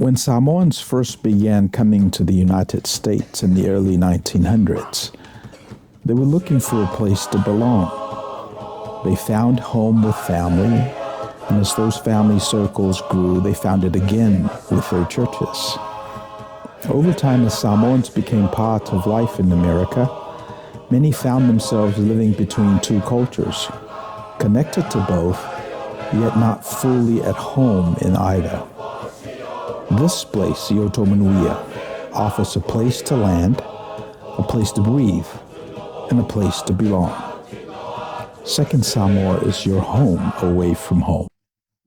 When Samoans first began coming to the United States in the early 1900s, they were looking for a place to belong. They found home with family, and as those family circles grew, they found it again with their churches. Over time, as Samoans became part of life in America, many found themselves living between two cultures, connected to both, yet not fully at home in either. This place, Ioto offers a place to land, a place to breathe, and a place to belong. Second Samoa is your home away from home.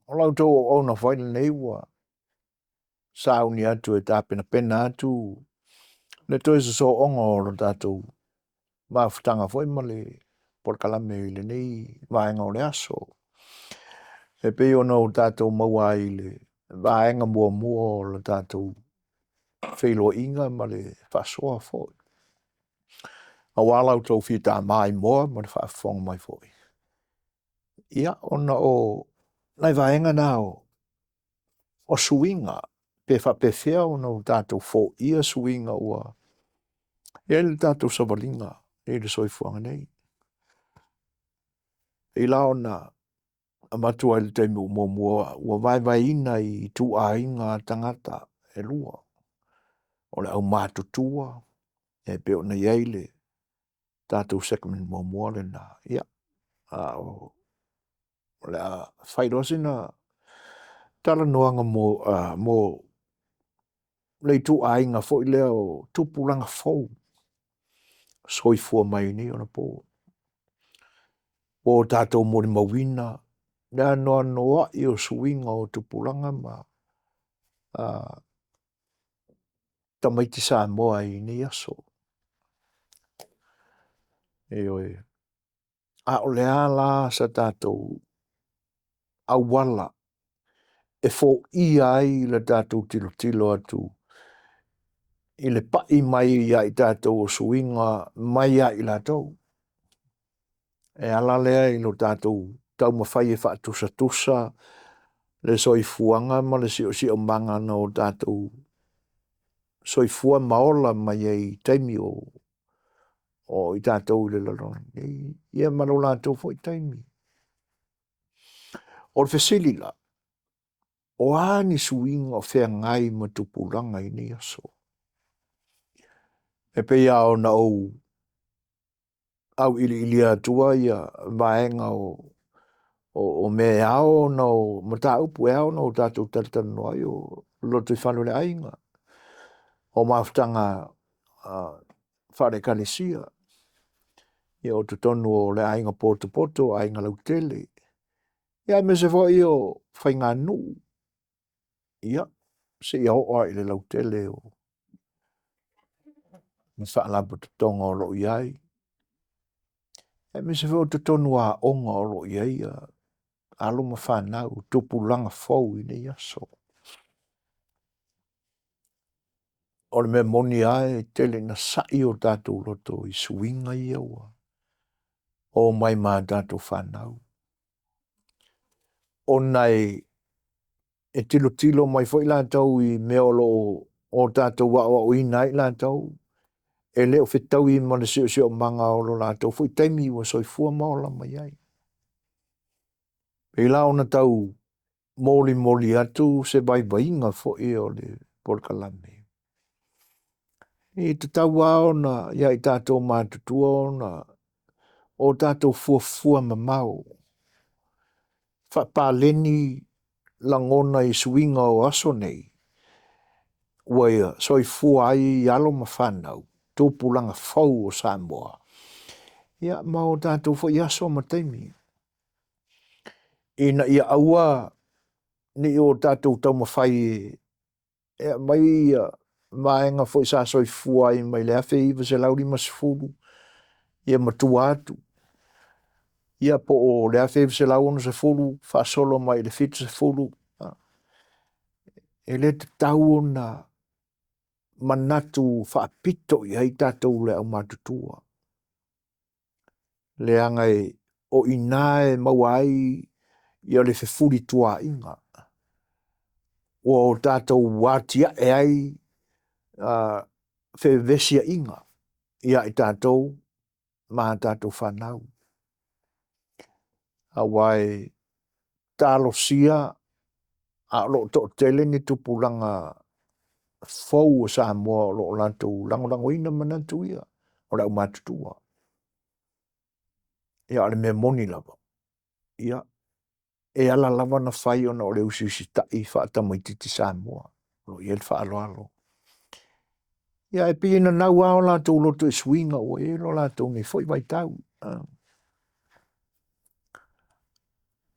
O la outou auauna foi lenei ua sauni atu e tapenapena atu le toe sosooga o lo tatou mafutaga foi ma le polokalame i lenei vaega o le aso. E pei ona o tatou maua ai i le vaega muamua o le tatou feiloaiga ma le faasoa foi. Aua la outou fia tama i moa ma le faafofoga mai foi. Ia, ona o nai vaega na o suiga, pe faapefea ona o tatou foia suiga ua i ai le tatou savaliga i le soifuaga nei. I la ona avatu ai le taimi ua muamua ua vaevaeina i ituaiga tagata e lua, o le aumatutua e pei ona i ai le tatou segment muamua lena, ia, a o le a fai loa sina talanoaga mo le ituaiga foi lea o tupulaga fou soifua mai nei ona po. Ua o tatou molimauina le anoanoai o suiga o tupulaga ma tamaiti Samoa i nei aso. Ioe. A o le a la sa tatou auala e foia ai le tatou tilotilo atu i le pai mai ia i tatou o suiga mai ia i latou. E ala lea i lo tatou taumafai e faatusatusa le soifuaga ma le siosiomaga na o tatou soifua ma ola mai ai i taimi o i tatou i le lalolagi nei, ia ma lo latou foi taimi. O le fesili la, o a ni suiga o feagai ma tupulaga i nei aso? E pei lava ona ou auiliilia atua ia vaega o mea e ao ona o mataupu e ao ona o tatou talatalanoa ai o lotoifale o le aiga, o mafutaga faale-Ekalesia, ia o totonu o le aiga potopoto, aiga lautele, ia aemaise foi o faiganuu, ia, seia oo lava i le lautele o ni faalapotopotoga o lo o i ai, aemaise foi o totonu o aoga o lo o i ai alo ma fanau, tupulaga fou i nei aso. O le mea moni lava e tele ina sai o tatou loto i suiga ia ua omai ma a tatou fanau, ona e tilotilo mai foi latou i mea o lo o tatou aoaoina ai latou, e le o fetaui ma le siosiomaga o lo latou foi taimi ua soifua ma ola mai ai. E pei la ona tau molimoli atu se vaivaiga foi o le polokalame, e tatau lava ona ia i tatou matutua ona o tatou fuafua mamao, faapaleni lagona i suiga o aso nei ua soifua ai alo ma fanau, tupulaga fou o Samoa, ia ma o tatou foi aso ma taimi, ina ia aua ne i o tatou taumafai e aumai vaega foi sa soifua ai mai le 1950 ia ma tua atu, ia po o le 1960 faasolo mai i le 70, e le tatau ona manatu faapito i ai tatou le aumatutua, leaga o i ina e maua ai le fefulituaaiga. Ua o tatou atiae ai fevesiaiga ia i tatou ma a tatou fanau. Aua e talosia a o lo o toatele ni tupulaga fou o Samoa o lo o latou lagolagoina manatu ia o le aumatutua. Ia a o le mea moni lava, ia, e ala lava ona fai ona o le usiusitai faatamaitiiti Samoa o lo o i ai le faaaloalo. Ia ae pei e nanau lava o latou loto i suiga ua i ai lo latou nei foi vaitau.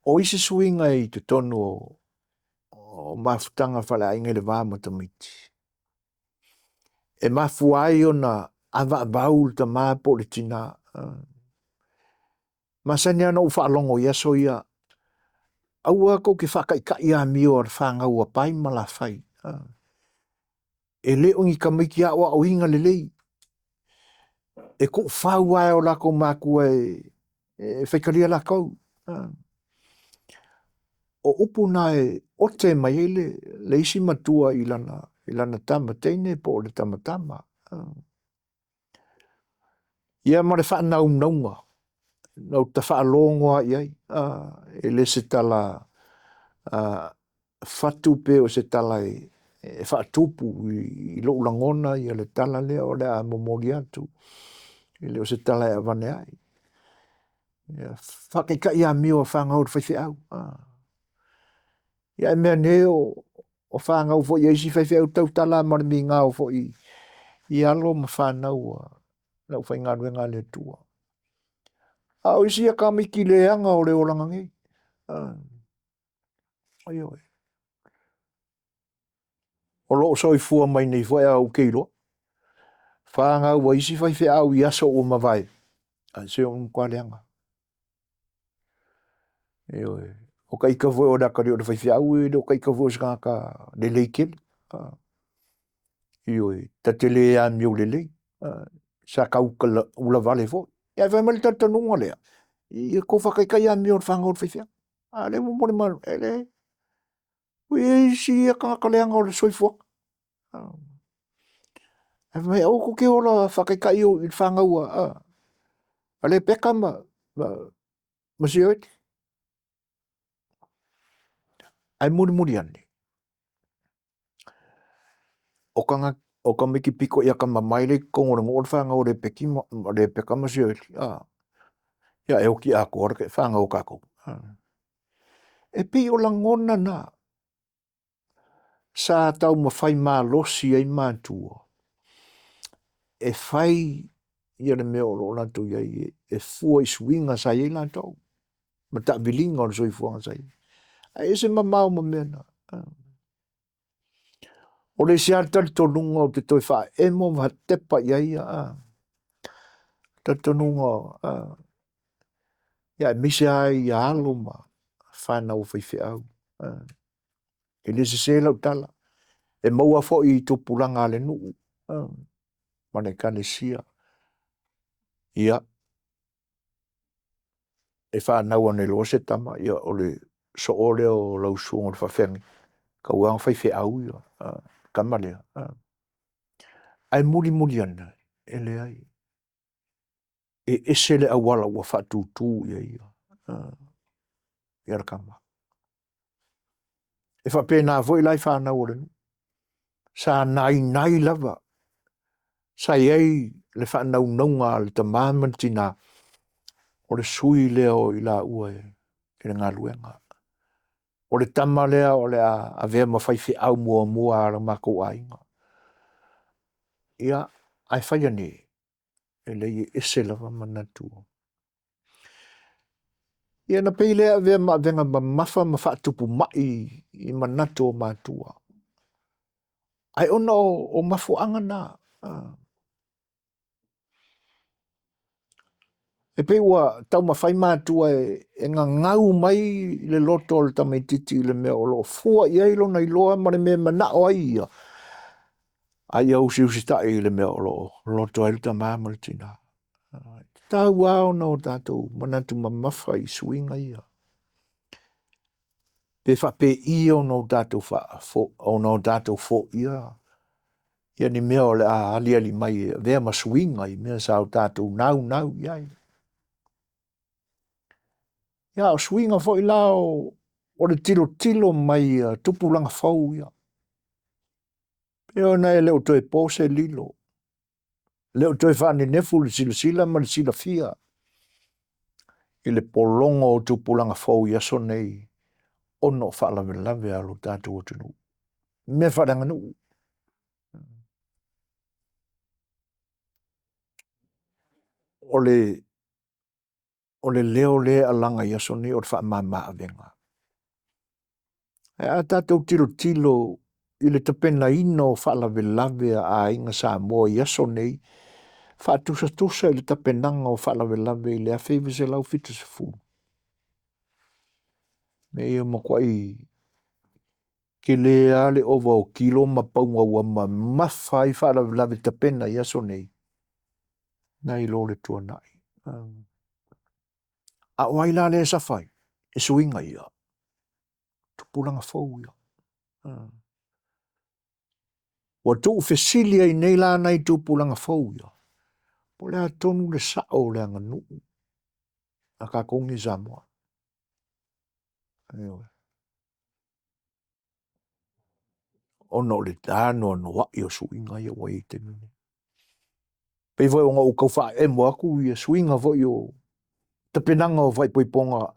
O isi suiga i totonu o mafutaga faaleaiga i le va ma tamaiti, e mafua ai ona avaavau le tama po o le tina. Masani lava ona ou faalogo i aso ia, aua tou te faataitai amio a le fanau a Pai ma Lafai. E le o ni tamaiti aoaoina lelei, e tuufau lava e o latou matua e faitalia latou. O upu na e ote mai ai le isi matua i lana tama teine po o le tama tama. Ia ma le faanaunauga, na ou tafaalogo lava i ai, e le se tala fatu pe o se tala e faatupu i lou lagona le tala lea o le a momoli atu, e le o se tala e avane ai. Ia faataitai amio a fanau a le faifeau. Ia ae meaane o fanau foi a isi faifeau tautala lava ma le migao foi i alo ma fanau a le aufaigaluega a le Atua. A o isi tamaiti leaga o le olaga nei. Ioe. O lo o soifua mai nei foi ae ou te iloa. Fanau a isi faifeau i aso ua mavae, ae se ua matua leaga. Ioe. O ta ita foi o le atalii o le faifeau e le o ta ita foi o se tagata lelei tele. Ioe. Ta te le amio lelei. Sa tau ulavale foi. Ae fai mai le talitonuga lea, ia tou faataitai amio a le fanau a le faifeau. A lea ua molimau, e leai. Ua i ai isi ia tagata leaga o le soifuaga. Ae fai mai, aua tou te ola faataitai i le fanau a Lepeka ma Sioeli. Ae mulimuli ane, o tamaiti pito i atamamai lea i totonu o le nuu o le fanau a Lepeki ma Lepeka ma Sioeli, ia e oti atoa le fanau a tatou. E pei o lagona na sa taumafai malosi ai matua e fai ia le mea o lo o latou i ai e fua i suiga sa i ai latou ma taaviliga o le soifuaga sa i ai. Ae ese mamao ma mea na. O le isi lava talitonuga ou te toe faaemo ma tepa i ai ia talitonuga ia aemaise lava ia alo ma fanau a faifeau. E le sese lau tala, e maua foi i tupulaga a le nuu ma le ekalesia. Ia, e fanau ane loa se tama, ia o le soo lea o lau susuga i le faafeagaiga, tau lava ona faifeau ia le tama lea. Ae mulimuli ane, e leai, e ese le auala ua faatutu i ai ia le tama. E faapena foi la i fanau a le nuu, sa nainai lava, sa i ai le faanaunauga a le tama ma le tina, o le sui lea o i laua i le galuega. O le tama lea o le a avea ma faifeau muamua a lo matou aiga. Ia, ae fai ane, e leai e ese lava manatu. Ia ona pei lea e avea ma avega mamafa ma faatupu mai i manatu o matua. Ae ona o mafuaaga na, e pei ua taumafai matua e gagau mai le loto o le tamaitiiti i le mea o lo o fua i ai lona iloa ma le mea e manao ai ia, a ia usiusitai i le mea o lo o loto ai le tama ma le tina. E tatau lava ona o tatou manatu mamafa i suiga ia. Pe faapei ona o tatou ona o tatou foia ia ni mea o le a aliali mai e avea ma suiga i mea sa o tatou naunau i ai. Ia o suiga foi la o, o le tilotilo mai a tupulaga fou ia. Pei ona e le o toe po se lilo, le o toe faanenefu le silasila ma le silafia i le pologa o tupulaga fou i aso nei ona o faalavelave a lo tatou atunuu, mea faaleaganuu. O le o le leo lea e alaga i aso nei o le faamama avega. Ae a tatou tilotilo i le tapenaina o faalavelave a aiga Samoa i aso nei, faatusatusa i le tapenaga o faalavelave i le 1970, mea ia matuai tele lava le ova o kilo ma pauga ua mamafa ai faalavelave tapena i aso nei, nai lo le tuanai. A o ai la lea e safa ai? E suiga ia, tupulaga fou ia. Ua tuufesili ai nei la nai tupulaga fou ia, po o le a tonu le sao o le aganuu a tatou nei Samoa. Ioe. Ona o le anoanoai o suiga ia ua i ai i le taimi lenei. Pei foi ona ou tau faaemo atu ia suiga foi o tapenaga o faaipoipoga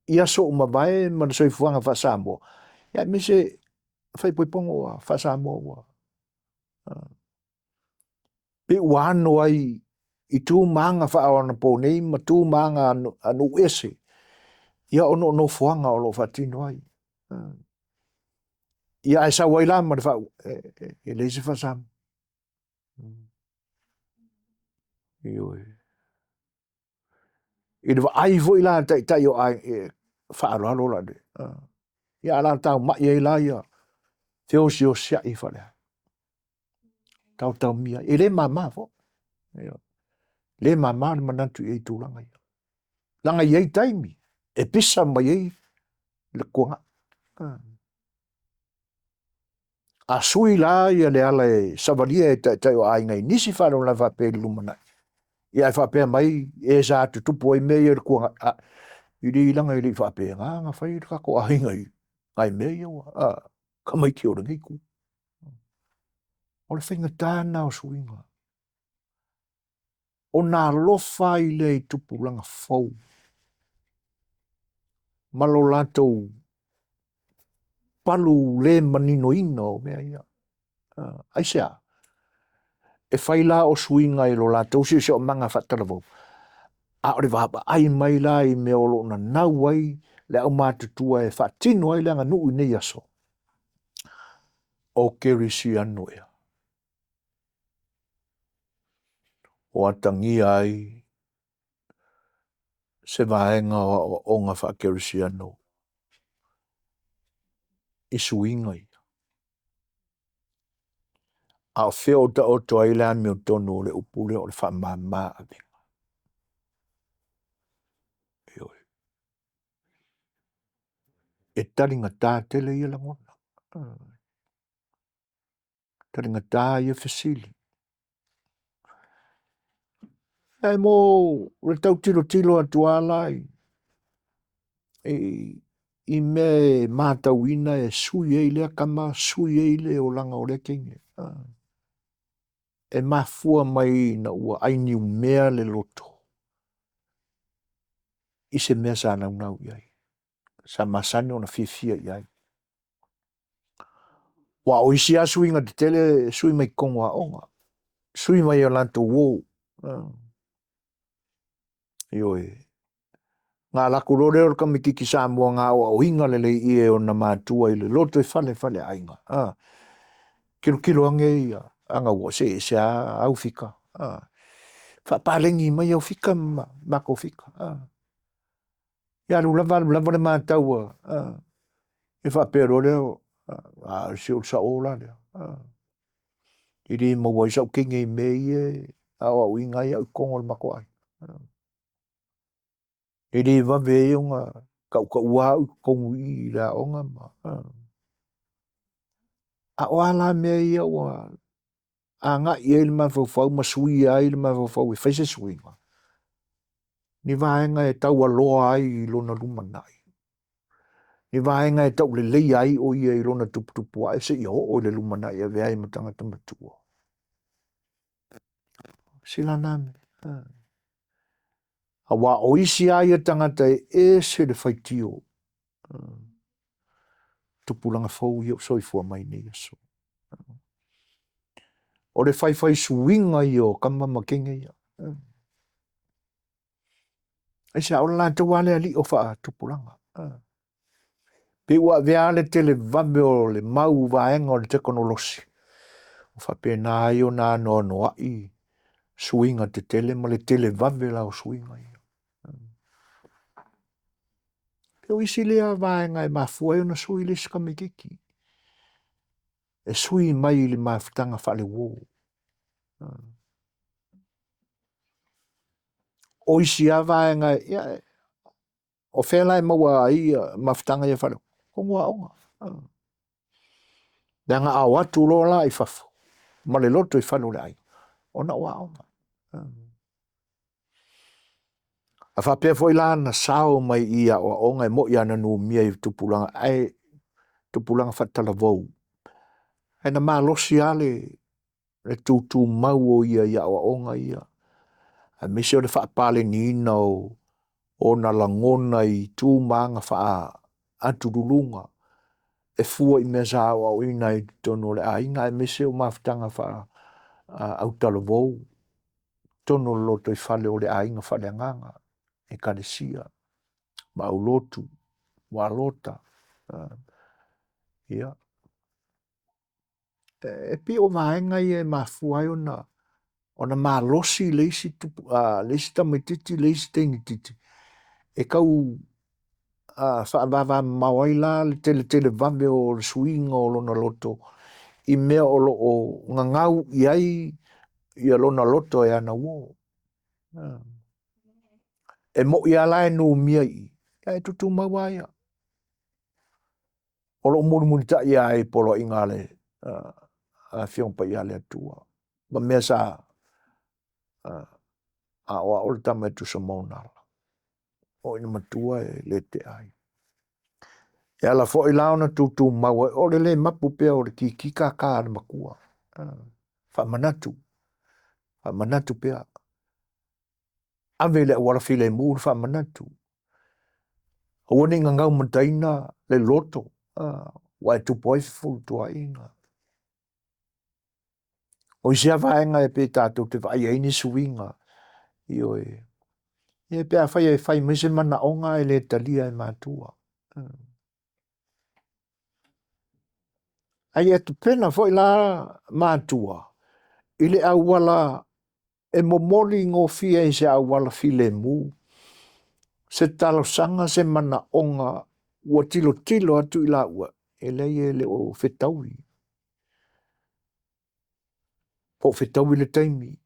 i aso ua mavae ma le soifuaga faa-Samoa, ia aemaise faaipoipoga ua faa-Samoa ua pei ua ano ai i tu ma aga faaonaponei ma tu ma aga a nuu ese, ia ona o nofoaga o lo o faatino ai. Ia ae sau ai la ma le faa e leai se faasamoa. Ioe. I le vaai foi la a taitai o aiga, e faaaloalo la le, ia a la taumai ai la ia feosiosiai faaleaiga. Taotaomia, e le mama foi. Ioe. Le mama le manatu i ai i tulaga ia. Leaga e i ai taimi e pisa mai ai le tuanai. A sui la ia le ala e savalia e taitai o aiga i nisi faalavelave faapea i le lumanai, ia ae faapea mai e sa tutupu ai mea ia i le tuanai, a, e le leaga e le i faapena ona fai le tatou aiga i nai mea ia ua, a, tamaiti o lenei itu. O le faigata lena o suiga, ona alofa ai lea i tupulaga fou ma lo latou palu le maninoina o mea ia. Aisea? E fai la o suiga i lo latou siosiomaga faatalavou, a o le vaavaai mai la i mea o lo o nanau ai le aumatutua e faatino ai le aganuu i nei aso, o kerisiano ea? O atagia ai se vaega o aoaoga faakerisiano i suiga ia. A o fea o taoto ai le amiotonu o le upu lea o le faamama avega? Ioe. E taligata tele ia lagona, taligata ia fesili. Ae mo le tau tilotilo atu lava la i, i, i mea e matauina e sui ai lea tama, sui ai le olaga o lea teine. E mafua mai ina ua ainiumea le loto i se mea sa naunau i ai, sa masani ona fiafia i ai. Aua o isi lava suiga tetele e sui mai totonu o aoga, sui mai o latou uo. Ioe. Na alu atu loa lea o le tamaitiiti Samoa na aoaoina lelei i i e ona matua i le lotoifale faleaiga, a, tilotilo ane ia ana uo, se e ese lava au fika, a, faapaleni mai au fika ma matou fika, a. Ia alu lava alu lava le matau a, a, ia faapea loa lea, a, se o le sao la lea, a. E le maua ai sau teine i mea ia e aoaoina ai au i totonu o le matou aiga. E le vave ai ona Tautaua au i totonu i i le aoga ma a o a la mea ia ua agai i ai le mafaufau ma suia ai le mafaufau e fai se suiga? Ni vaega e taualoa ai i lona lumanai, ni vaega e tauleleia ai o ia i lona tuputupu ae seia oo i le lumanai e avea ai ma tagata matua. Sila na mea. Aua o isi lava ia tagata e ese le faitio, tupulaga fou ia ua soifua mai nei aso. O le faifaisuiga ia o tama ma teine ia. Aisea? O le latou lava lea alii o faatupulaga. Pei ua avea le televave o le mau vaega o le tekonolosi, ua faapena ai ona anoanoai suiga tetele ma le televave la o suiga ia. E o isi lea vaega e mafua ai ona sui le isi tamaitiiti, e sui mai i le mafutaga faaleuo. O isi lava vaega, ia, o fea la e maua ai mafutaga ia faaleuo? Totonu o aoga. Leaga a o atu loa la i fafo ma le loto i fale o le aiga, ona o aoga. A faapea foi la na sao mai i aoaoga e moni lava na numia i tupulaga ae tupulaga faatalavou, ae na malosi lava le tutumau o ia i aoaoga ia, aemaise o le faapaleniina o ona lagona i tu ma aga faa-atululuga e fua i mea sa aoaoina ai i totonu o le aiga aemaise o mafutaga faa-autalavou totonu o le lotoifale o le aiga faaleagaga, ekalesia ma aulotu, ualota. Ia, e pei o vaega ia e mafua ai ona malosi le isi tamaitiiti le isi teinitiiti e tau faavavamamao ai la le teletelevave o le suiga o lona loto i mea o lo o gagau i ai lona loto e ana uo. E moni lava la e numia i i, ae tutumau lava ia. O lo o mulimulitai lava i poloaiga a le Afioga Paia a le Atua ma mea sa aoao le tama e tusa ma ona ala. Oo ina matua e le tea ai. E ala foi la ona tutumau ai, o le le mapu pea o le kiki kaka a le matua. Faamanatu, faamanatu pea. Ave i le auala filemu le faamanatu. Aua ne i gagaumataina le loto, ua e tupu ai fefulutuaaiga. O isi lava vaega e pei tatou te vaai ai ni suiga, ioe, ia pe afai e fai mai se manaoga ae le talia e matua. A ia tapena foi la matua i le auala e momoli gofie i se auala filemu se talosaga, se manaoga ua tilotilo atu i laua, e leai e le o fetaui. Po o fetaui le taimi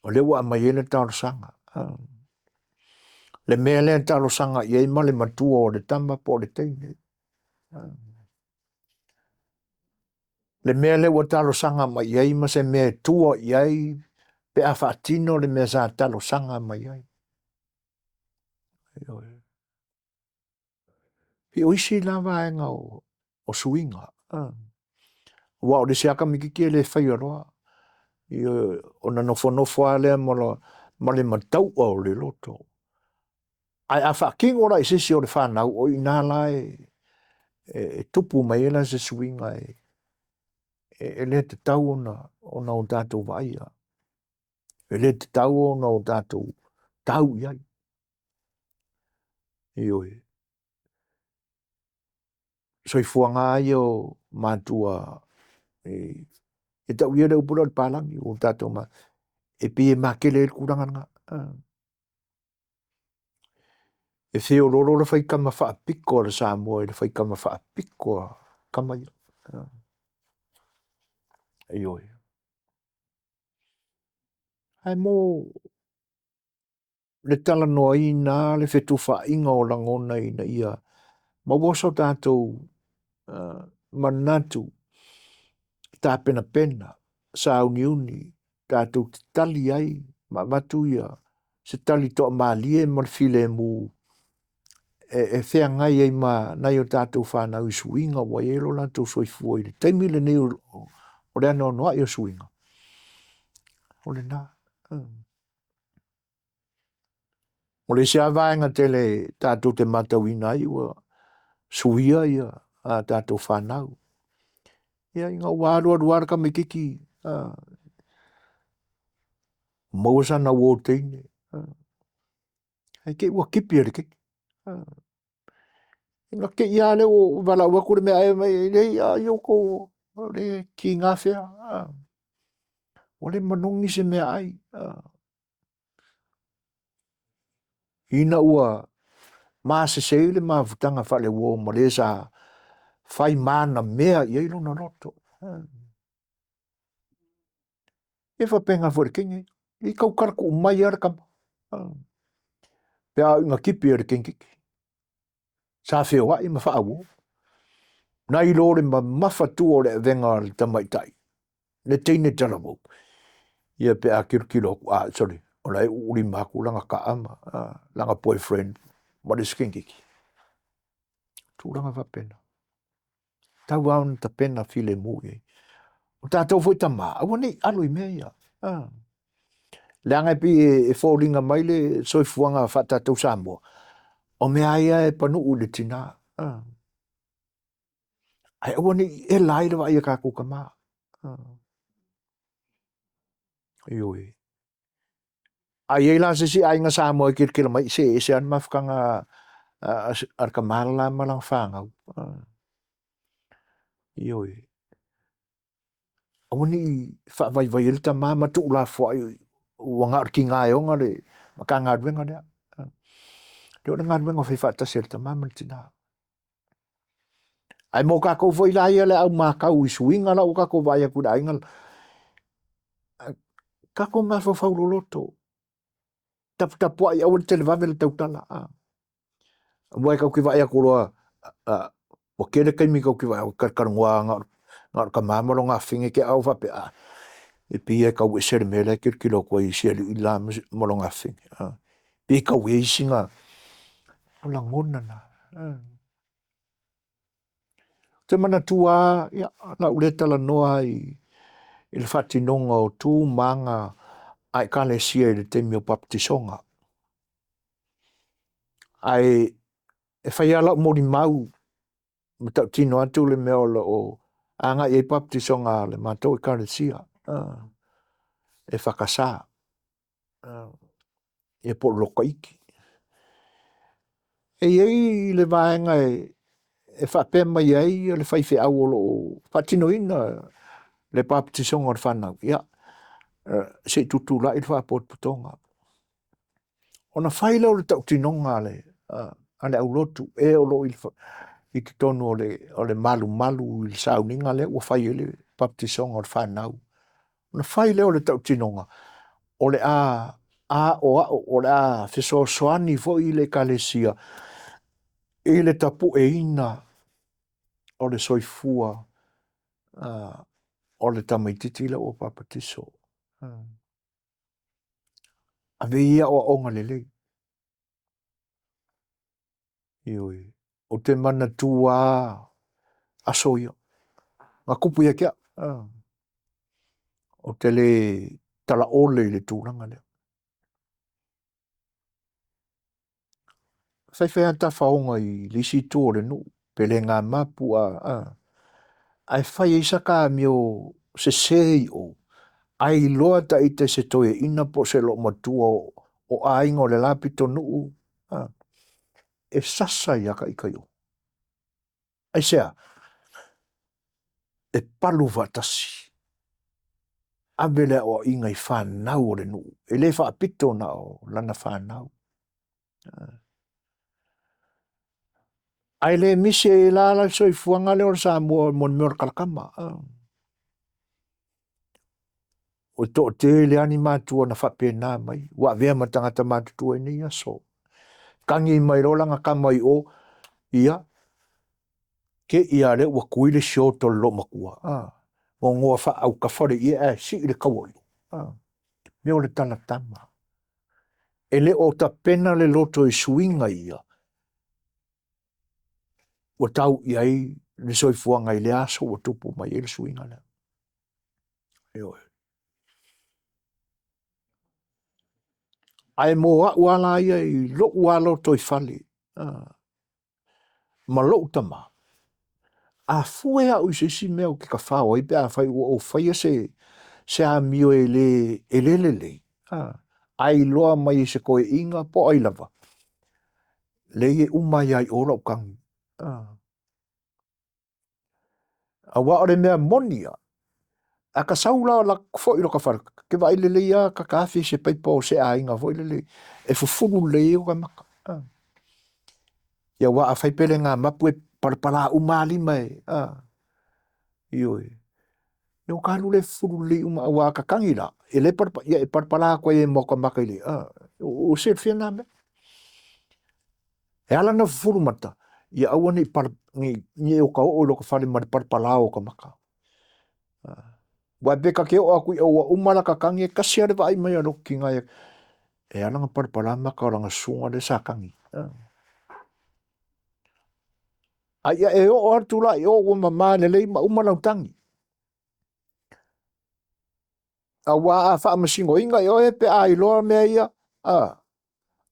o lea ua aumai ai le talosaga. Le mea lea e talosaga i ai ma le matua o le tama po o le teine. Le mea lea ua talosaga mai i ai ma se mea e tua i ai pe a faatino le mea sa talosaga mai ai. Ioe. E pei o isi la vaega o suiga, aua o le isi lava tamaitiiti e le faia loa, ioe, ona nofonofo lava lea ma le matau'a o le loto. Ae a faatino la i se isi o le fanau, o i ina la e tupu mai ai la se suiga e le tatau ona o tatou vaaia, e le tatau ona o tatou tau i ai. Ioe. Soifuaga lava ia o matua e tau ia le upu lea o le palagi ua tatou e pei e matele ai le tulaga lena. E feoloolo le faitama faapito a le Samoa i le faitama faapito a tama ia. Ioe. Ae mo le talanoaina, le fetufaaiga o lagona ina ia maua so tatou manatu tapenapena, sauniuni, tatou te tali ai ma avatu ia se tali toamalie ma le filemu e feagai ai ma nai o tatou fanau i suiga ua i ai lo latou soifua i le taimi lenei o le anoanoai o suiga. O lena. O le isi lava vaega tele tatou te matauina ai ua suia ia a tatou fanau. Ia ina ua alualu lava le tamaititi maua sana uo teine, ae te i ua tipi e le teine. Ina te i lava lea ua valaau atu le meaai mai, e a ia outou le tiga fea. Ua le manogi se meaai. Ina ua masese ai le mafutaga faale-uo ma le sa fai manamea i ai lona loto. E faapena foi i le teine, i tautala tuu mai lava le tama. Pe a oo ina tipi e le teine titi. Sa feoai ma faauo. Nai lo le mamafa tua o le avega a le tamaitai, le teine talavou, ia pe a tilotilo atu, a, sole, o la e uulima atu lana taa ma lana boyfriend ma le isi tamaititi. Tulaga faapena. Tau lava ona tapena filemu i ai. O tatou foi tama, aua ne i alo i mea ia. Ah. Leaga e pei e foliga mai le soifuaga faatatou Samoa, o mea ia e panuu i le tina. Ah. Ae aua ne i ela ai le vaai a tatou tama. Ah. Ioe. A i ai la se isi aiga Samoa e kilokilo mai, se e ese lava le mafutaga a le tama le la ma lana fanau. Ioe. Aua ne i faavaivai ai le tama ma tuulafoai ua na o le tiga e ona le Matagaluega lea. Lea o le galuega fai faatasi a le tama ma le tina. Ae mo tatou foi la ia le au matau i suiga la ua tatou vaai atu i le aiga, tatou mafaufau loloto, taputapuai aua le televave le tautala. Aua e tatou te vaai atu loa, ua tele taimi tatou te vaai atu talatalanoa na o le tama ma lona afafine te i ua faapea, a, e pei e tau ese le mea la e tilotilo atu ai i si alii la ma lona afafine. Pe tau i ai sina o lagona na. Ou te manatua lava, ia, o le a ou le talanoa i le faatinoga o tu ma aga a Ekalesia i le taimi o papatisoga. Ae e fai lava lau molimau ma tautino atu le mea o lo o agai ai papatisoga a le matou Ekalesia, EFKS, ia po o le Loto Iti. E i ai le vaega e faapea mai ai le faifeau o lo o faatinoina le papatisoga o le fanau, ia, se i tutulai le faapotopotoga. Ona fai lea o le tautinoga a le aulotu, e o lo o i totonu o le malumalu i le sauniga lea ua fai ai le papatisoga o le fanau. Ona fai lea o le tautinoga, o le a aoao, o le a fesoasoani foi le Ekalesia i le tapueina o le soifua o le tamaititi lea ua papatiso. Ave ia aoaoga lelei. Ioe. Ou te manatua lava aso ia, na tupu ia te au. Ou te le talaole i le tulaga lea. Faifai lava tafaoga i le isi itu o le nuu, pe le ga mapu a, a. Ae fai ai saka amio sese i o, ae iloa ta ita i se toeaina po o se loomatua o aiga o le la pitonuu, a, e sasa ia ta ita i o. Aisea? E palu faatasi. Ave le aoaiga i fanau o le nuu. E le faapito na o lana fanau. Ae le misi ai la le soifuaga lea o le Samoa mo le mea o le kalakama. O toatele lava ni matua na faapena mai, ua avea ma tagata matutua i nei aso. Tagi mai loa lana tama i o, ia, te i a lea ua tui le sioto o le loomatua, a, gogoa faaautafa le ie ae sii le taua i o. A, mea o le talatama. E le o tapena le loto i suiga ia, ua tau i ai le soifuaga i lea aso ua tupu mai ai le suiga lea. Ioe. Ae mo au lava la ia i lou lava lotoifale, ma lou tama, a fue au i se isi mea ou te tafao ai pe afai ua ou faia se, se amio e le, e le lelei, a iloa mai e se toeaina po o ai lava, leai e uma ai lava i o lau tagi. Aua o le mea moni ia, a ta sau la o foi i lota fale, te vaai lelei lava ta tafi se paipa o se aiga foi lele e fufulu lelei ai ota maka. Ia aua afai pe le na mapu e palapala uma lava lima e, a, ioe. Ia ota alu lea e fufulu lelei uma aua a ta tagi la, e le palapala, ia e palapala atu ai ma ota maka i le, a, ua silafia na mea. E ala ona fufulu mata, ia aua ne i pala, ne i ota oo i lota fale ma le palapala o ota maka. Aua pe ta te oo atu i o ua uma lata tagi e tasi lava le vaai mai a lota tina ia e ala ona palapala maka o lana susuga lea sa tagi. A ia e oo atu la i o ua mama lelei ma uma lau tagi. Aua a faamasinoina i oe pe a iloa mea ia, a,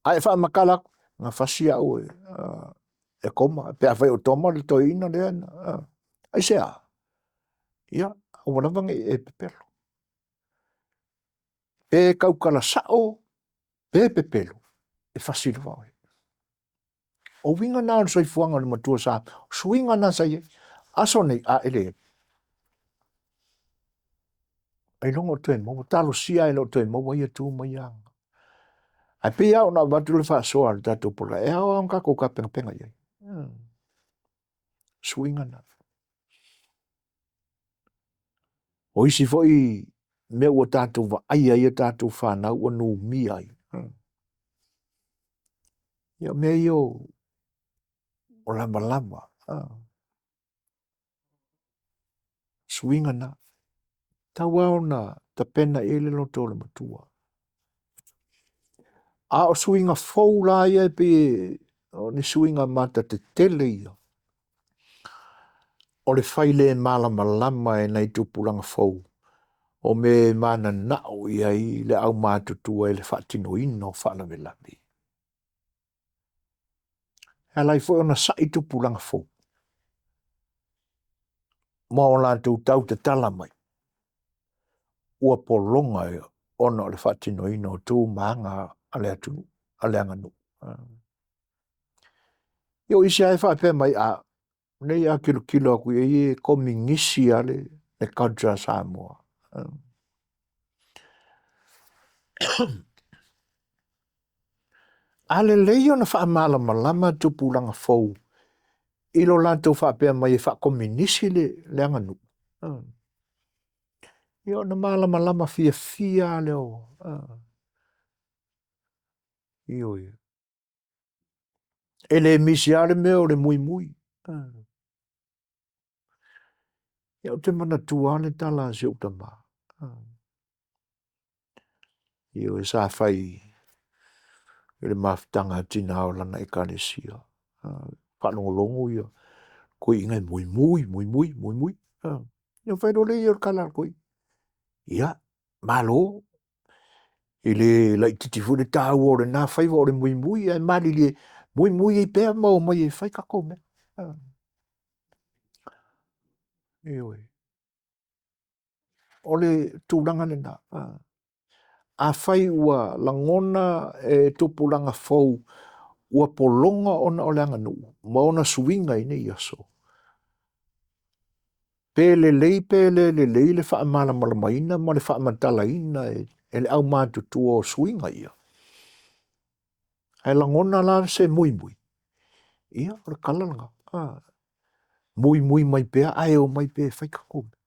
a e faamatala atu, na fasi au e, e Toma, pe afai o Toma le toeaina lea, a, aisea? Ia, aua lava ne i e pepelo. Pe tautala sao, pe pepelo, e fasi lava oe. O uiga na o le soifuaga o le matua sa, suiga na sa i ai. Aso nei, a e leai. Ailoga o toe maua, talosia e le o toe maua ia tu ma ia aga. Ae pei lava ona avatu le faasoa a le tatou polokalame, e ao lava ona tatou tapenapena i ai. Suiga na. O isi foi mea ua tatou vaaia ai a tatou fanau ua numia ai. Ia mea ia o lavalava. Suiga na. Tau lava ona tapena i ai le loto o le matua. A o suiga fou la ia e pei o ni suiga matatetele ia, o le fai le malamalama e nai tupulaga fou o mea e mananao i ai le aumatutua i le faatinoina o faalavelave. E ala ai foi ona sai tupulaga fou ma o latou tau tatala mai ua pologa ona o le faatinoina o tu ma aga a le atunuu, a le aganuu. Ia o isi lava e faapea mai, a, nei a tilotilo atu i ai e kominisi lava le, le culture a Samoa. A lelei ona faamalamalama tupulaga fou i lo latou faapea mai e faakominisi le, le aganuu, ia ona malamalama fiafia lava lea o, ioe. E le misi lava le mea o le muimui. Ia ou te manatua lava le tala a si ou tama. Ioe, sa fai i le mafutaga a tina o lana ekalesia. Faalogologo ia toeaiina e muimui, muimui, muimui. Ia fai loa lea o le tala a le toeaina. Ia, malo, e le laitiiti foi le taua o lena faiva o le muimui, ae malilie, muimui ai pea ma omai e fai tatou mea. Ioe. O le tulaga lena. Afai ua lagona e tupulaga fou ua pologa ona o le aganuu ma ona suiga i nei aso, pe lelei pe le lelei le faamalamalamaina ma le faamatalaina e le aumatutua o suiga ia, ae lagona la se muimui, ia o le tala lena. Muimui mai pea ae omai pea e fai tatou mea.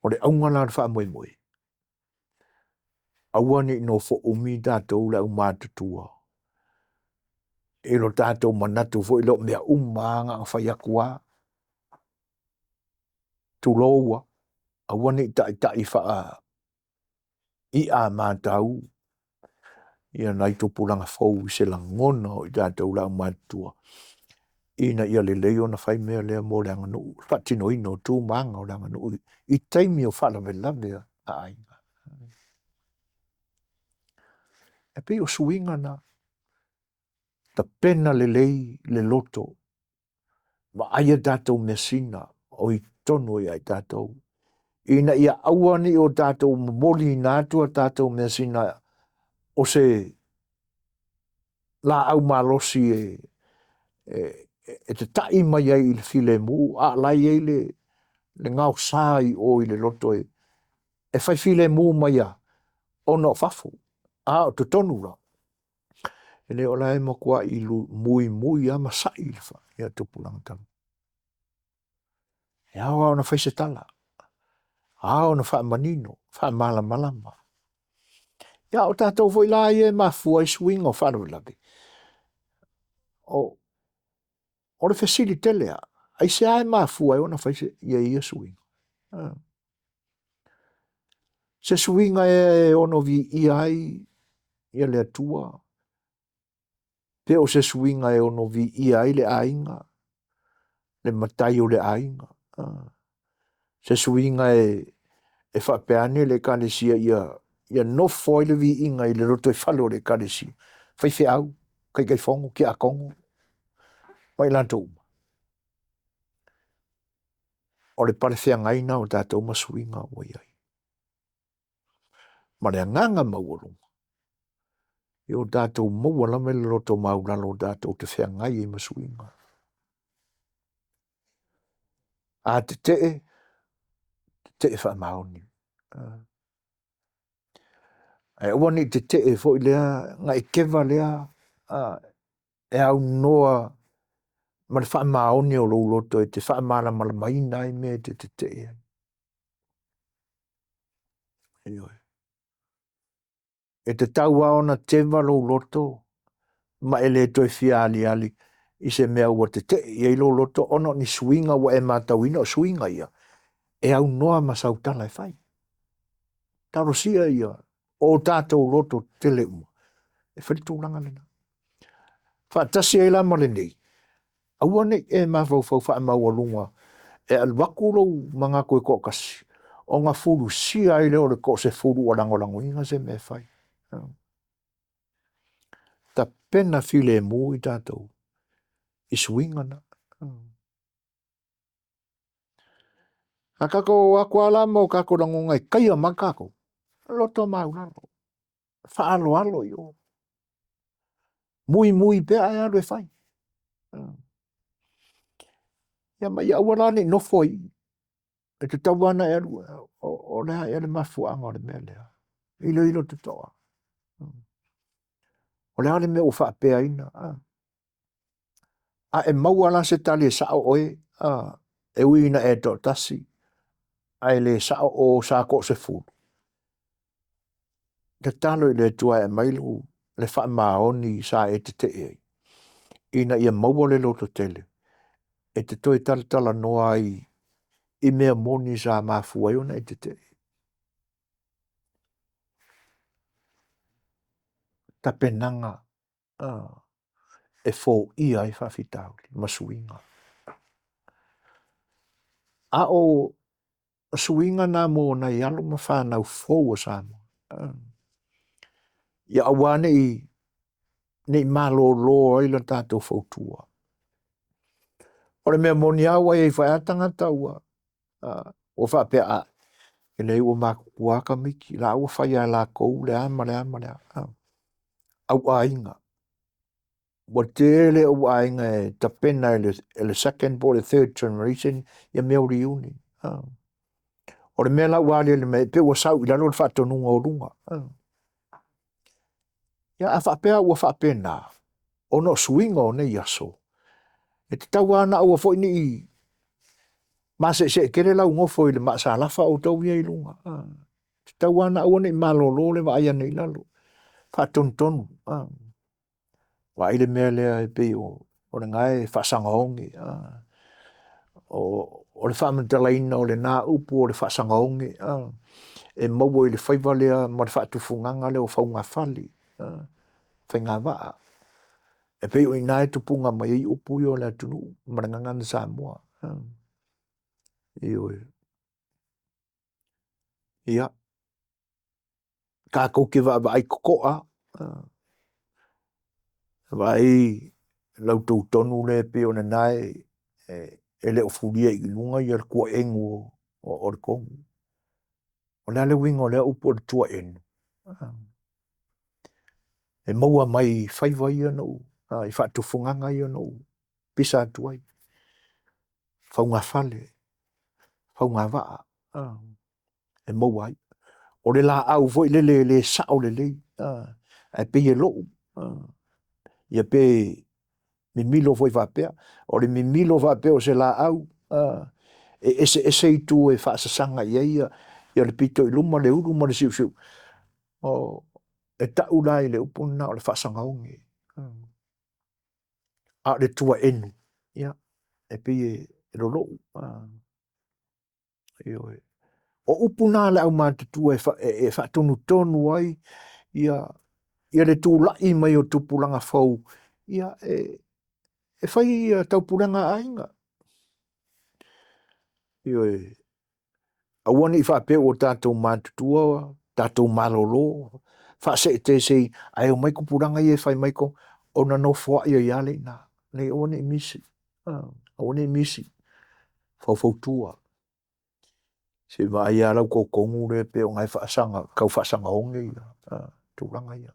O le auga la o le faamoemoe, aua ne i nofo umi tatou le aumatutua i lo tatou manatu foi lea o mea uma lava na ona fai atu lava, tulou lava, aua ne i taitai faa i'a a matau ia nai tupulaga fou i se lagona o i tatou le aumatutua ina ia lelei ona fai mea lea mo le aganuu, le faatinoina o tu ma aga o le aganuu i taimi o faalavelave a aiga. E pei o suiga na, tapena lelei le loto, vaai a tatou measina o i totonu ia i tatou, ina ia aua ne i o tatou momoliina atu a tatou measina o se laau malosi e tata'i mai ai i le filemu, a o la e i ai le gaosa i o i le loto e fai filemu mai ai ona o fafo, a o totonu la, e le o la e matuai muimui lava ma sa'i ia tupulaga talavou. E ao lava ona fai se tala, ao ona faamanino, faamalamalama. Ia a o tatou foi la ia e mafua ai suiga o faalavelave, o le fesili tele lava, aisea e mafua ai ona fai ia ia suiga? Se suiga ea e ono viia ai ia le Atua, pe o se suiga e ono viia ai le aiga, le matai o le aiga, se suiga e faapea ane le Ekalesia ia nofo ai le viiga i le lotoifale o le Ekalesia, faifeau, taitaifono, tiakono ma i latou uma. O le palefeagai lena o tatou ma suiga ua i ai. Ma le agaga maualuga, ia o tatou maua lava le loto maualalo tatou te feagai ai ma suiga. A tetee, tetee faamaoni. Ae aua ne i tetee foi lea na e keva lea e aunoa ma le faamaoni o lou loto e te faamalamalamaina ai mea e te tetee ai. Ioe. E tatau lava ona teva lou loto ma e le toe fia aliali i se mea ua tetee i ai lou loto ona o ni suiga ua e matauina o suiga ia e aunoa ma sau tala e fai. Talosia ia o tatou loto tetele uma e fai le tulaga lena. Faatasi ai la ma lenei, aua ne i e mafaufau faamaualuga e alu atu lou manatu e toatasi ona fulusia ai lea o le toasefulu ua lagolagoina se mea e fai. Tapena filemu i tatou i suiga na. A tatou o atu lava la ma o tatou lagona e taia mai tatou, loto maualalo, faaaloalo i o, muimui pea ae alu e fai. Ia ma ia aua la ne i nofo ai i i. E tatau lava ona e alu, o le a ea le mafuaaga o le mea lea? Iloilo totoa. O le a le mea ua faapeaina? A e maua la se tali e sao oe, e ui ina e toatasi, ae le sao o sa toasefulu, tatalo i le Atua e aumai le faamaoni sa e tetee ai, ina ia maua le lototele e te toe talatalanoa ai i mea moni sa mafua ai ona e tetee. Tapenaga e foia ai faafitauli ma suiga. A o suiga na mo nai alo ma fanau fou a Samoa, ia aua ne i malolo ai le tatou fautua. O le mea moni lava ua i ai foi lava tagata ua faapea, a, e leai ua matutua tamaiti, la ua fai lava e latou le a ma le a ma le a. Auaiga, ua tele auaiga e tapena e le second po o le third generation ia mea o reunion. O le mea la ua aliali mai, e pei ua sau i lalo le faatonuga o luga. Ia a faapea ua faapena, ona o suiga o nei aso, e tatau lava ona aua foi ne i Maseesee tele lau nofo i le maasalafa outou ia i luga. Tatau lava ona aua ne i malolo le vaai ane i lalo. Faatonutonu. Vaai le mea lea e pei o lena e faasagaoge. O le faamatalaina o lena upu o le faasagaoge e maua i le faiva lea ma le faatufugaga lea o faugafale, faigavaa. E pei o i ina e tupuga mai ai upu ia o le atunuu ma le gagana Samoa. Ioe. Ia, tatou te vaavaai totoa, vaai la outou tonu lea e pei o lena e le o fulia i luga le tuaenu o le tonu. O le a le uiga o lea upu o le tuaenu? E maua mai i faiva ia na ou, i faatufugaga ia na ou pisa atu ai, faugafale, faugavaa, e maua ai. O le laau foi lele e le sao lelei, ae pei e lou, ia pe mimilo foi faapea. O le mimilo faapea o se laau, e eseese itu e faasasaga i ai le pito i luma, le ulu ma le siusiu. E tau la i le upu lena o le faasagaoge. A o le tuaenu, ia, e pei e lolou. Ioe. O upu na a le aumatutua e faatonutonu ai ia le tulai mai o tupulaga fou ia e fai taupulega a aiga. Ioe. Aua ne i faapea ua tatou matutua tatou malolo faaseete ae omai tupulaga ia e fai mai ona nofoai ai lava lea i ina. Leai, aua ne i misi, aua ne i misi, faufautua. Se i vaai lava la outou tonu lea pei o lena e tau faasagaoge tulaga ia.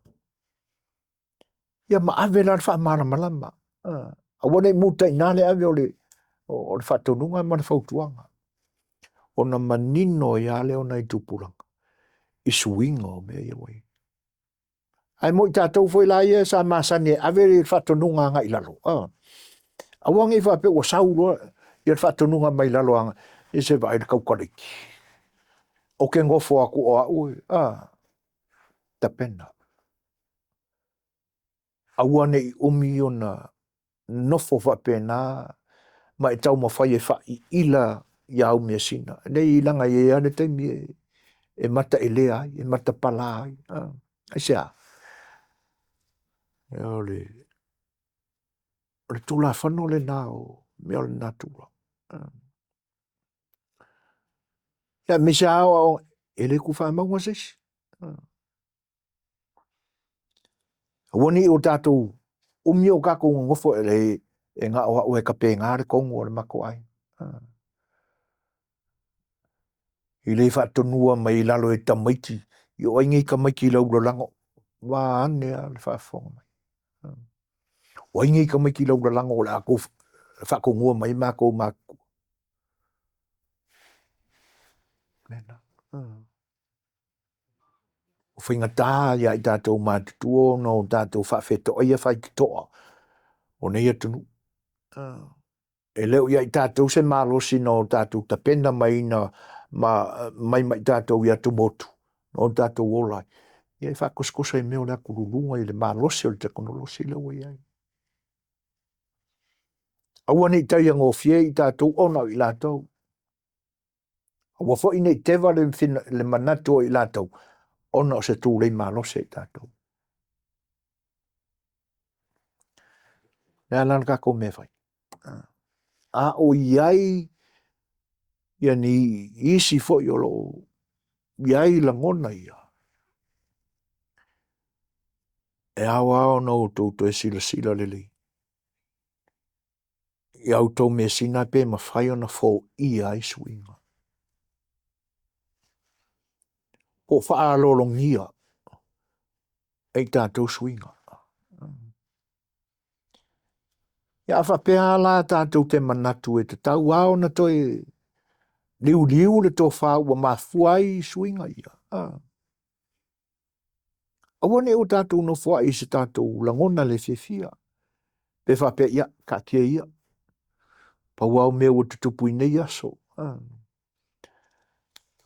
Ia ma ave la le faamalamalama, aua ne i muta i ina le ave o le faatonuga ma le fautuaga, ona manino ai lava lea o nai tupulaga i suiga o mea ia ua i ai. Ae mo i tatou foi la ia sa masani e ave le faatonuga agai i lalo, aua ne i faapea ua sau loa le faatonuga mai lalo agai, ia se i vaai i le taukalaiti. Ou te nofo atu o au e, a, tapena. Aua ne i umi ona nofo faapena ma e taumafai e faaiila i au measina. Leai leaga e i ai lava le taimi e mataelea ai, e matapala ai. Aisea? O le Tulafono lena o mea o le natura. Aemaise lava aoaoga, e le tuufaamauga se isi. Aua ne i o tatou umi o tatou nonofo e na o au e tapena le tonu a le matou aiga. E le faatonua mai i lalo e tamaiti, o ai nei tamaiti i lau lalago, vaeane lava le faafofoga mai. O ai nei tamaiti i lau lalago o le a outou faatonua mai ai matou matutua? Ua faigata ia i tatou matutua ona o tatou faafetoaia faitotoa o nei atunuu. E le o i ai tatou se malosi na o tatou tapena mai ma i tatou i atumotu na o tatou ola ai, ia e faatosotoso i mea o le atululuga i le malosi o le tekonolosi lea ua i ai. Aua ne i taiagofie i tatou ona o i latou. Aua foi ne i teva le manatu o i latou ona o se tulei malosi a i tatou. O le a la le tatou mea e fai? A o i ai ia ni isi foi o lo o i ai lagona ia, e ao lava ona outou toe silasila lelei i a outou measina pe mafai ona foia ai suiga, po o faalologia e i tatou suiga. Ia a faapea lava la tatou te manatu e tatau lava ona toe liuliu le tofa ua mafua ai suiga ia, aua ne i o tatou nofoai i se tatou lagona le fiafia, pe faapea, ia, taatia ia, pau lava o mea ua tutupu i nei aso.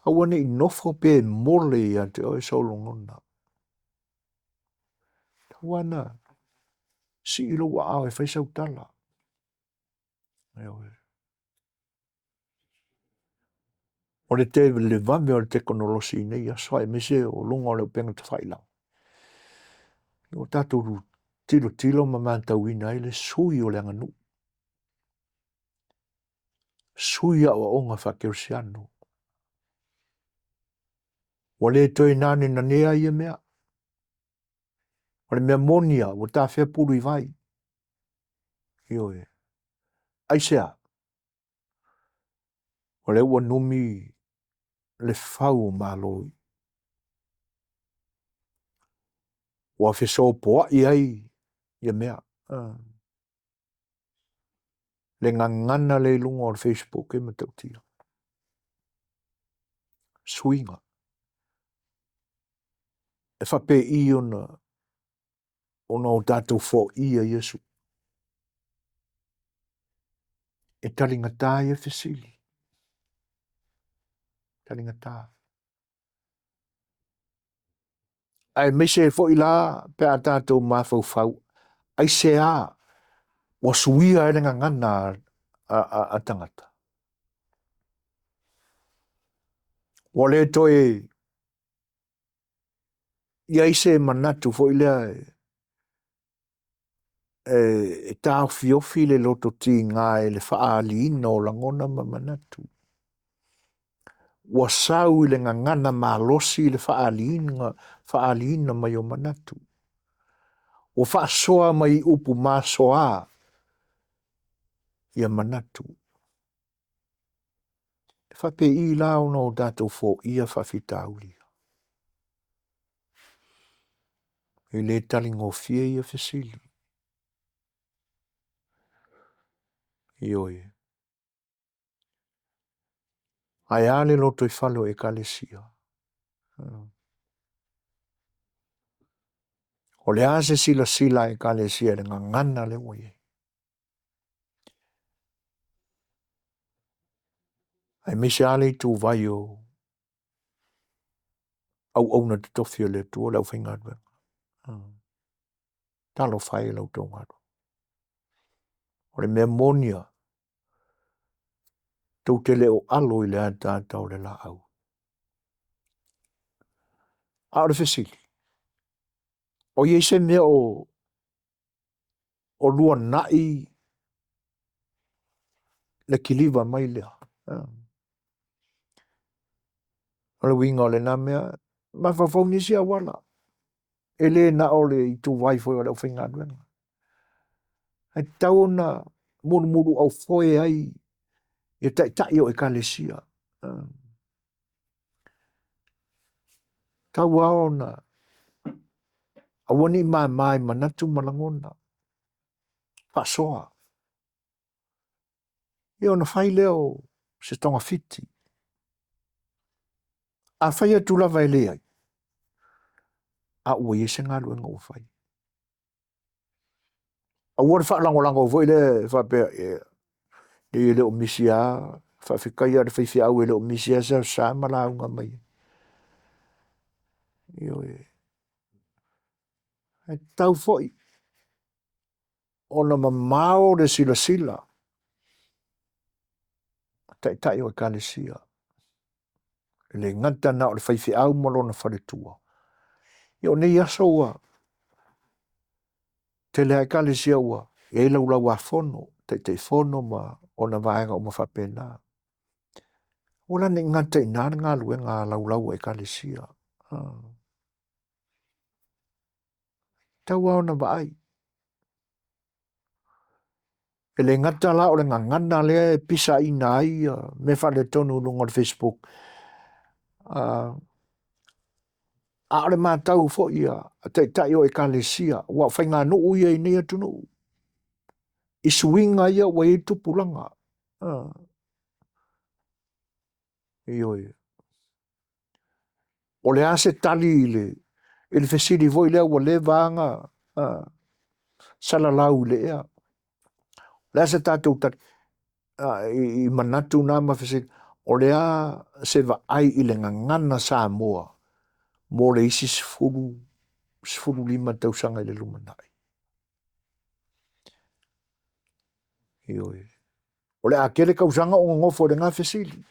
Aua ne i nofo pe mole ia te oe sou lagona. Tau ana sii lou aao e fai sau tala. Ioe. O le televave o le tekonolosi i nei aso aemaise o luga o le upega tafailagi, ua tatou tilotilo ma matauina ai le sui o le aganuu, sui aoaoga faakerisiano. Ua le toe nanenanea ia mea. O le mea moni lava, ua tafea pulu i vai. Ioe. Aisea? O lea ua numi le fau o Malo ua fesopoai ai ia mea. Le gagana lea i luga o le Facebook e matautia. Suiga. E faapei ona o tatou foia ia suiga? E taligata ia fesili. Taligata. Aemaise foi la pe a tatou mafaufau, aisea ua suia ai le gagana a tagata? Ua le toe i ai se manatu foi lea e taofiofi le loto tiga i le faaaliina o lagona ma manatu. Ua sau i le gagana malosi le faaaliina mai o manatu. Ua faasoa mai i upu masoa ia manatu. E faapei la ona o tatou foia faafitauli? E le taligofie ia fesili. Ioe. Ae a le lotoifale o Ekalesia? O le a se silasila a Ekalesia i le gagana lea ua i ai? Aemaise lava le ituvai o auauna totofi a le Atua, le aufaigaluega. Talofa e i la outou galuega. O le mea moni lava, tou te le o alo i le ataata o le laau. A o le fesili, o i ai se mea o luanai le kiliva mai lea? O le uiga o lena mea, mafaufau nisi auala, e le na o le ituvai foi o le aufaigaluega. Ae tatau ona mulumuluaufoe ai ia taitai o ekalesia. Tau lava ona aua ne i mama i manatu ma lagona. Faasoa. Ia ona fai lea o se togafiti. A fai atu lava e leai, a ua i ai se galuega ua fai. Aua le faalagolago foi lea e faapea, e le o misi lava, faafetai lava i le faifeau e le o misi lava se Aso Sa ma lauga mai ai. Ioe. E tatau foi ona mamao le silasila a taitai o ekalesia. E le gata na o le faifeau ma lona faletua. Ia o nei aso ua tele lava ekalesia ua i ai laulauafono, taitaifono ma ona vaega uma faapena. Aua la ne i gata i ina le galuega a laulau a ekalesia. Tau lava ona vaai. E le gata la o le gagana lea e pisaina ai mea faaletonu i luga o le Facebook, a o le matau foi a taitai o ekalesia, aua o faiganuu ia i nei atunuu, i suiga ia ua i ai tupulaga. Ioe. O le a se tali i le, i le fesili foi lea ua leva lava ona salalau i le ea? O le a se tatou tali i manatu na ma fesili? O le a se vaai i le gagana Samoa mo le isi 10, 15 tausaga i le lumanai? Ioe. O le a tele tausaga o nonofo i lena fesili.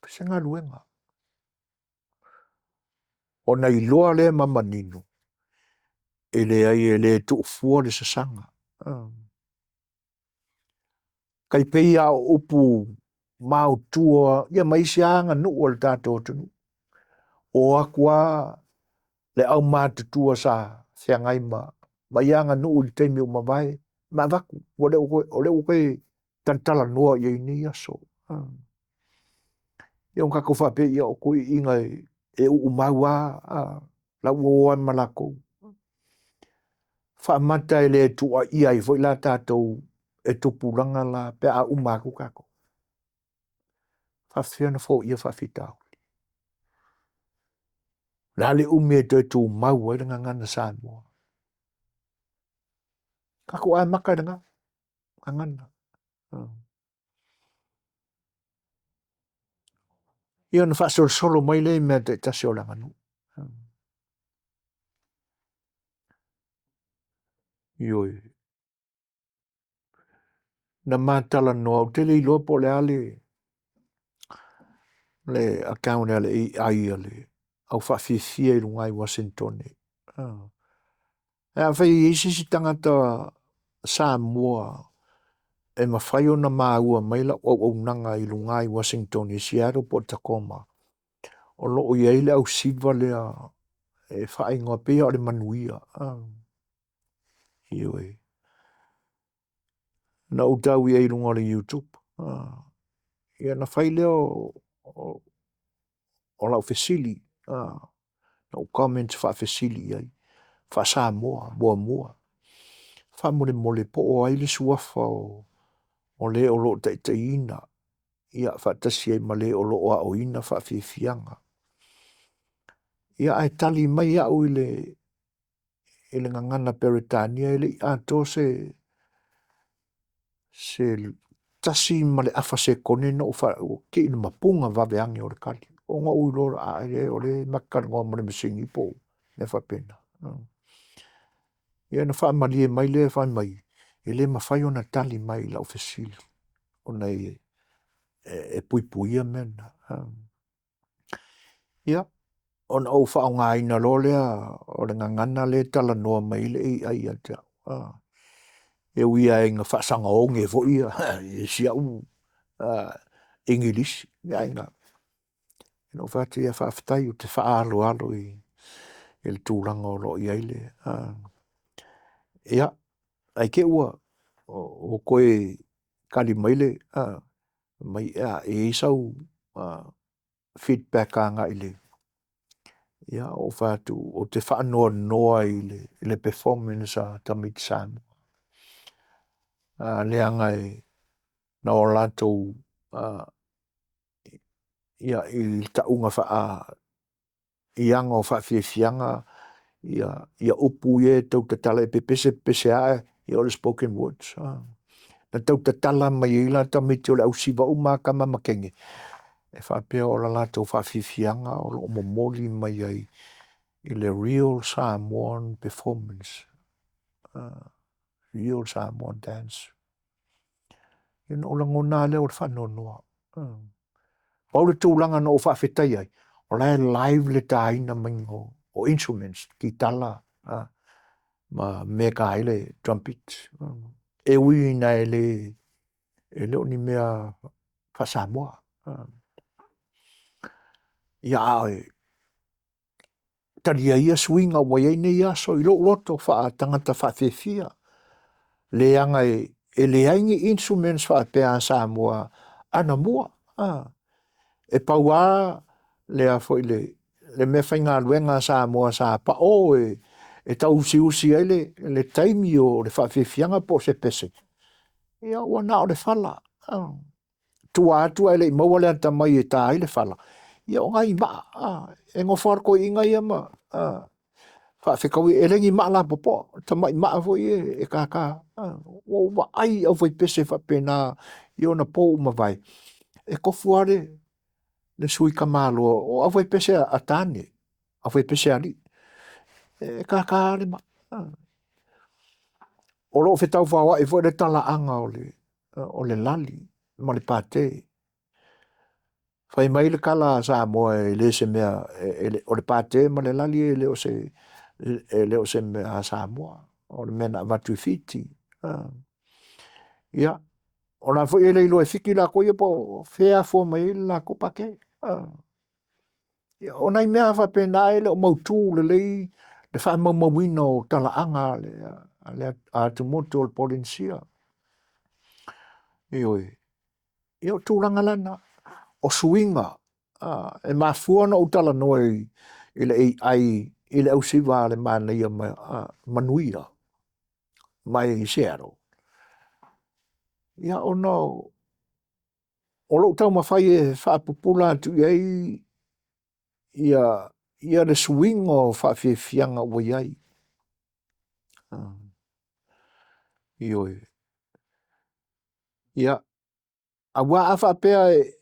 Se galuega. Ona iloa lea ma manino, e leai e le tuufua le sasaga. Tai pei lava o upu maotua ia ma isi lava aganuu a le tatou atunuu. O atu lava le aumatutua sa feagai ma ia aganuu i le taimi ua mavae ma avatu, o lea ua toe talatalanoa i ai i nei aso. Ia ona tatou faapea, ia o toeaiina e uumau lava, la ua o lava ma latou. Faamata e le tuuaia ai foi la tatou e tupulaga la pe a uma atu tatou? E faapefea ona foia faafitauli? O le a le umi e toe tumau ai le gagana Samoa? Tatou amata i lena gagana. Ia ona faasolosolo mai lea i mea taitasi o le aganuu. Ioe. Na ma talanoa, ou te le iloa po o le a le account a le AI a le au faafiafia i luga i Uasinitone. Ae afai e i ai se isi tagata Samoa e mafai ona maua mai lau auaunaga i luga i Uasinitone i Seattle po o Tacoma, o lo o i ai le ausiva lea e faaigoa pei lava o le manuia. Ioe. Na ou tau i ai i luga o le YouTube. Ia ona fai lea o lau fesili, na ou comment faafesili i ai, faa-Samoa muamua. Faamolemole po o ai le suafa o le o lo o taitaiina ia faatasi ai ma le o lo o aoina faafiafiaga. Ia ae tali mai au i le gagana Peretania e le i atoa se 1.5 sekone na ou ua tea ina mapuga vave ane o le tali. Ona ou iloa lea, a e o lea e ma te talanoa ma le masini po o mea faapena. Ia ona faamalie mai lea fai mai, e le mafai ona tali mai i lau fesili ona e puipuia mea na. Ia, ona ou faaaogaina loa lea o le gagana lea e talanoa mai ai le AI ia te au. E ui lava ina faasaga oge foi si au Igilisi, ae na ou fai atu, ia faafetai ou te faaaloalo i le tulaga o lo o i ai le… Ia, ae te i ua toe tali mai le, fai mai, e a, e i ai sau feedback agai i le… Ia ou fai atu, ou te faanoanoa i le performance a tamaiti Samoa, leaga na o latou i le tauga i aga o faafiafiaga ia upu ia e tau tatala e pepese pepese lava, ia o le spoken words. Na tau tatala mai ai la tamaiti o le ausiva uma lava tama ma teine, e faapea o le latou faafiafiaga o lo o momoli mai ai i le real Samoan performance, real Samoan dance. Ia ona ou lagona lava lea o le faanoanoa. Pau le tulaga na ou faafetai ai, o la e live le taina mai o instruments, kitala ma mea e ta ai le trumpet. E ui ina e le o ni mea faa-Samoa. Ia a talia ia suiga ua i ai nei aso i lou loto faa-tagata faafiafia, leaga e leai ni instruments faapea a Samoa anamua. E pau lava le a foi le meafaigaluega a Samoa sa pao e tauusiusi ai le taimi o le faafiafiaga po o se pese, ia ua na o le fala. Tua atu ae le i maua le atamai e ta ai le fala, ia o nai maa, e nofo lava le toeaina ia ma faafetaui, e le ni maa lapopoa, o tamai maa foi ia e tata. Ua ou vaai i aufaipese faapena. i ona po ua mavae, e kofu lava le, le sui tamaloa o aufaipese a tane, aufaipese a alii, e tata le maa. O lo o fetaufaoai foi le talaaga o le, o le lali ma le Pate. Fai mai le tala a Samoa e le se mea, o le Pate ma le lali e le o se, e le o se mea a Samoa, o le mea na avatu i Fiti. Ia, o la foi e le iloa e Fiti latou ia po o fea e afua mai ai le latou Pate. Ia, o nai mea faapena e le o mautu lelei le faamaumauina o talaaga a le atumotu o le Polenisia. Ioe. Ia o tulaga la na, o suiga e mafua ona ou talanoa i le AI i le ausiva a le manaia ma manuia mai Seattle, ia ona o lou taumafai e faapupula atu i ai ia, ia le suiga o faafiafiaga ua i ai. Ioe. Ia, aua a faapea e,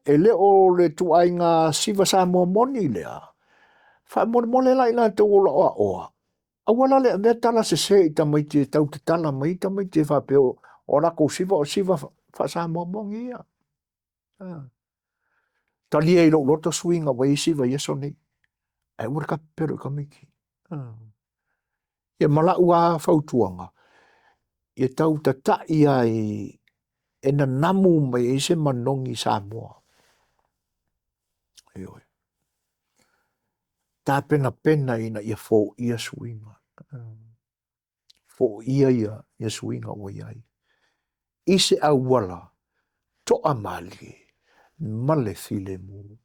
e le o le ituaiga siva Samoa moni lea, faamolemole la i latou o lo o aoa, aua la le avea tala sese i tamaiti e tau tatala mai ai tamaiti e faapea o latou siva o siva faa-Samoa moni ia. Talia i lou loto suiga ua i ai siva i aso nei, ae aua le ta pepelo i tamaiti. Ia ma lau lava fautuaga, ia tau tatai lava i e nanamu mai ai se manogi Samoa. Ioe. Tapenapena ina ia foia suiga. Foia ia, ia suiga ua i ai. I se auala toamalie ma le filemu.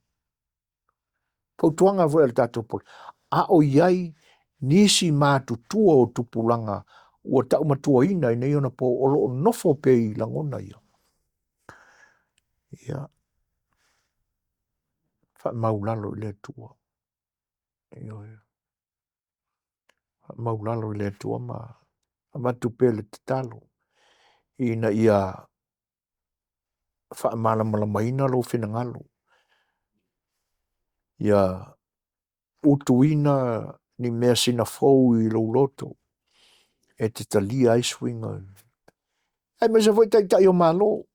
Fautuaga foi a le tatou pole, a o i ai nisi matutua o tupulaga ua taumatuaina i nei ona po o lo o nofo pea i lagona ia, ia, faamaulalo i le Atua. Ioe. Faamaulalo i le Atua ma avatu pea le tatalo ina ia faamalamalamaina lou finagalo, ia utuina ni measina fou i lou loto e te talia ai suiga, aemaise foi Taitai o Malo.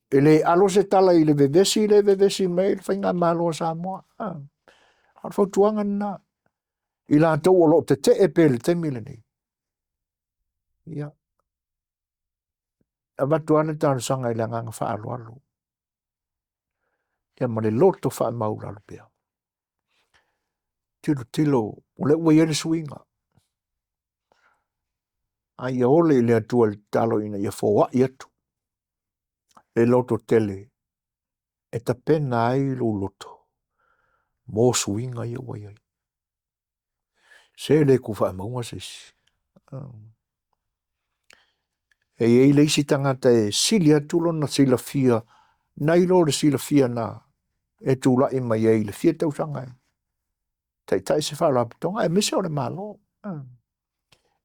E le alo se tala i le vevesi lea e vevesi mai ai le Faigamalo a Samoa. A o le fautuaga lena i latou o lo o tetee pea i le taimi lenei. Ia, avatu lava le talosaga i le agaga faaaloalo ia ma le loto faamaualalo pea. Tilotilo, o lea ua i ai le suiga, a ia ole i le Atua i le tatalo ina ia foai atu le lototele e tapena ai lou loto mo suiga ia ua i ai. Se le tu faamauga se isi. E i ai le isi tagata e sili atu lona silafia nai lo le silafia na e tulai mai ai i le fia tausaga e taitai se faalapotopotoga aemaise o le Malo.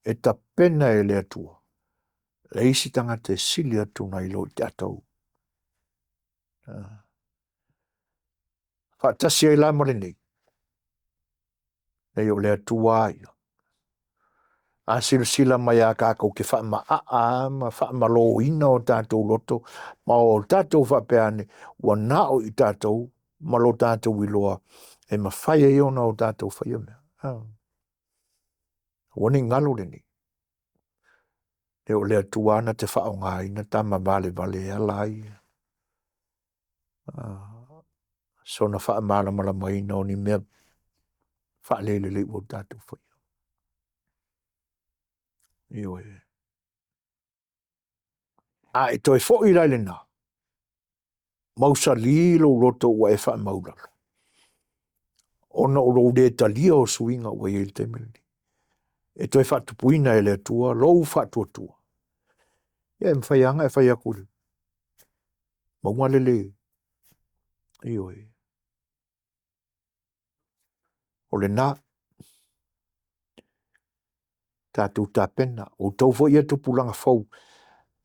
E tapena e le Atua le isi tagata e sili atu nai lo i tatou. Faatasi ai la ma lenei, leai o le Atua lava ia. A silasila mai lava tatou te faamaaa ma faamaloina o tatou loto ma o tatou faapea ane, ua na o i tatou ma lo tatou iloa e mafai ai ona o tatou faia mea. Aua ne i galo lenei, e o le Atua na te faaaogaina tama valevale e ala ai sona faamalamalamaina o ni mea faalelelei ua tatou faia. Ioe. A e toe foi la i lena, mausali lou loto ua e faamaulalo, ona o lou le talia o suiga ua i ai i le taimi lenei. E toe faatupuina e le Atua lou faatuatua. Ia e mafai lava ona e fai atu i le mauga le le, ioe. O lena, tatou tapena, o outou foi ia tupulaga fou.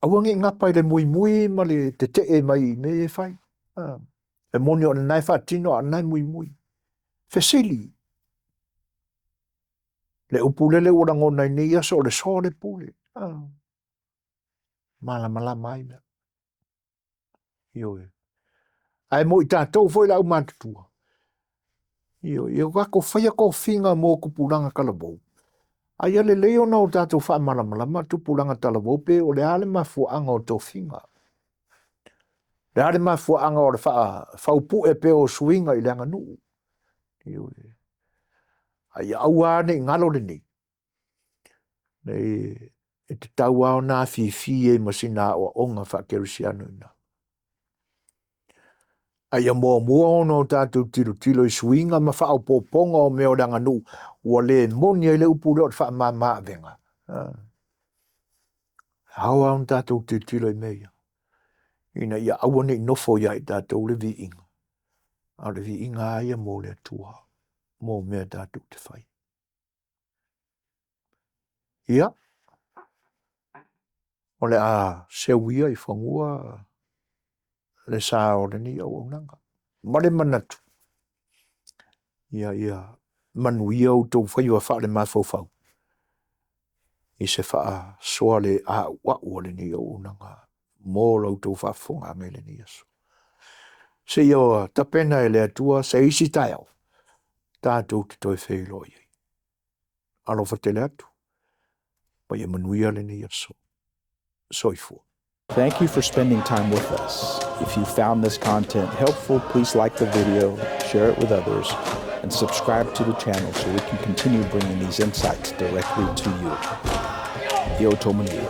Aua ne i gapa i le muimui ma le tetee mai i mea ia e fai. E moni o lena e faatino a o lena e muimui. Fesili, le upu lele ua lagona i nei aso o le soaolepule. Malamalama ai mea. Ioe. Ae mo i tatou foi le aumatutua, ioe, ia tatou faia tofiga mo tupulaga talavou, a ia lelei ona o tatou faamalamalama tupulaga talavou pe o le a le mafuaaga o tofiga. O le a le mafuaaga o le faafaupue pea o suiga i le aganuu. Ioe. A ia aua lava ne i galo lenei, e tatau lava ona afifi ai ma sina aoaoga faakerisiano i ina. A ia muamua ona o tatou tilotilo i suiga ma faaopoopoga o mea o le aganuu ua le moni ai le upu lea o le faamama avega. E ao lava ona tatou tilotilo i mea ia, ina ia aua ne i nofo ia i tatou le viiga, a o le viiga lava ia mo le Atua mo mea tatou te fai. Ia, o le a seu ia i fanua le sa o lenei auaunaga ma le manatu, ia ia manuia outou faiva faale-mafaufau i se faasoa le auau a lenei auaunaga mo la outou faafofogaaga i lenei aso. Seia tapena e le Atua se isi taeao tatou te toe feiloai ai. Alofa tele atu ma ia manuia lenei aso. Soifua. Thank you for spending time with us. If you found this content helpful, please like the video, share it with others, and subscribe to the channel so we can continue bringing these insights directly to you. Io Tomanuia.